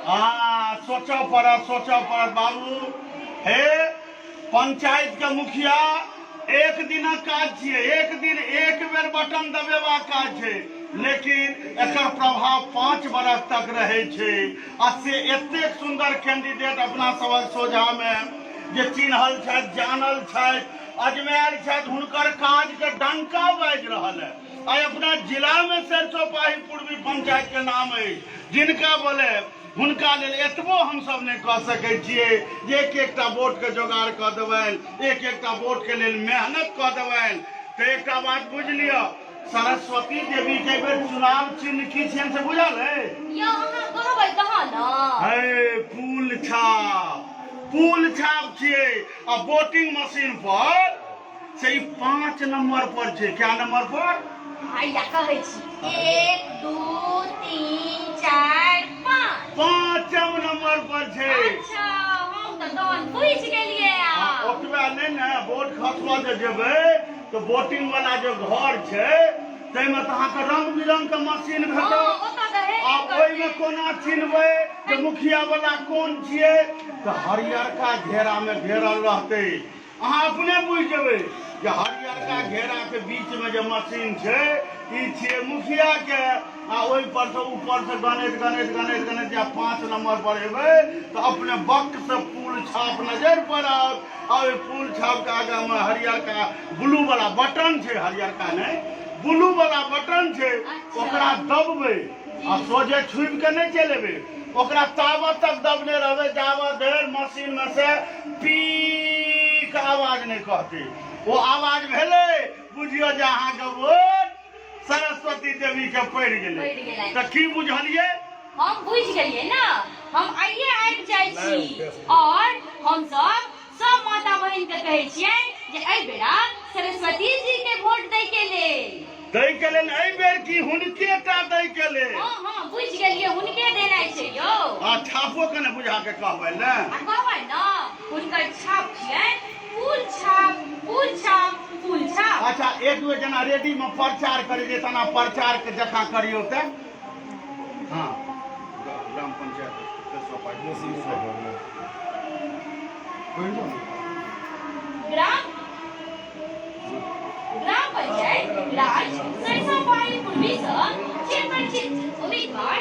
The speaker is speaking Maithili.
हाँ, सोचऽ पड़त, सोचऽ पड़त बाबू। हे पंचायत के मुखिया एक दिनक काज छियै, एक दिन एक बेर बटन दबेबाक काज छै, लेकिन एकर प्रभाव 5 बरख तक रहै छै। आ से एतेक सुन्दर कैंडिडेट अपना सबक सोझा में जे चिन्हल छथि, जानल छथि, अजमायल छथि, हुनकर काज के डंका बाजि रहल है। आइ अपना जिला में सरिसोपाही पूर्वी पंचायत के नाम अछि, जिनका बोले हुनका लेल एतबो हमसब नहि कऽ सकै छियै जे एक एकटा वोटके जोगाड़ कऽ देबनि, एक एकटा वोटके लेल मेहनत कऽ देबनि। तऽ एकटा बात बुझि लिअ, सरस्वती देवी के बेर चुनाव चिन्ह की छियनि से बुझल अइ? यौ अहाँ कहबै तहन ने। हे पुल छाप, पुल छाप छियै। आ वोटिंग मशीन पर से ई 5 नंबर पर छै। क्या नंबर पर? हैया कहै छी, 1 2 3 4 5। 5म नंबर पर छै। अच्छा, हम तऽ तहन बुझि गेलियै। आ ओतबे नहि ने, वोट खसबऽ जे जेबै तऽ वोटिंग वाला जे घर छै ताहिमे तऽ अहाँके रंग बिरंग के मशीन भेटत। ओतऽ तऽ हेबे आ करतै। ओहिमे कोना चिन्हबै जे मुखिया वाला कोन छियै? तऽ हरियरका घेरा मे घेरल रहतै। अहाँ अपने बुझि जेबै जे हरियरका घेराके बीचमे जे मशीन छै ई छियै मुखियाके। आ ओहि पर से ऊपर से गनैत गनैत गनैत गनैत जब 5 नंबर पर एबै तऽ अपने बक से पुल छाप नजर पड़त। आ ओहि पुल छापके आगाँमे हरियरका ब्लू वाला बटन छै, हरियरका नहि ब्लू वाला बटन छै, ओकरा दबबै आ सोझे छुबि के नहि चलि एबै, ओकरा ताबत तक दबने रहबै जाबत धरि मशीन में से पी के आवाज नहि कहतै। ओ आवाज भेलै बुझियौ जे अहाँके वोट सरस्वती देवी के पड़ि गेलै। पड़ि गेलै। तऽ की बुझलियै? हम बुझि गेलियै ने। हम आइए आबि जाइ छी और हम सब सब माता बहिन के कहै छियै जे एहि बेरा सरस्वती जी के वोट दै के लेल। दै के लेल एहि बेर की हुनके टा दै के लेल? हँ हँ बुझि गेलियै, हुनके देनाइ छै यौ। आ छापो के ने बुझा के कहबै ने? आ कहबै ने, हुनकर छाप छियै फूल छाप, फूल छाप, फूल छाप। अच्छा, एक बेर जेना रेडी में प्रचार करै जे तेना प्रचार के जकाँ करियौ तऽ। हाँ, ग्राम पंचायत।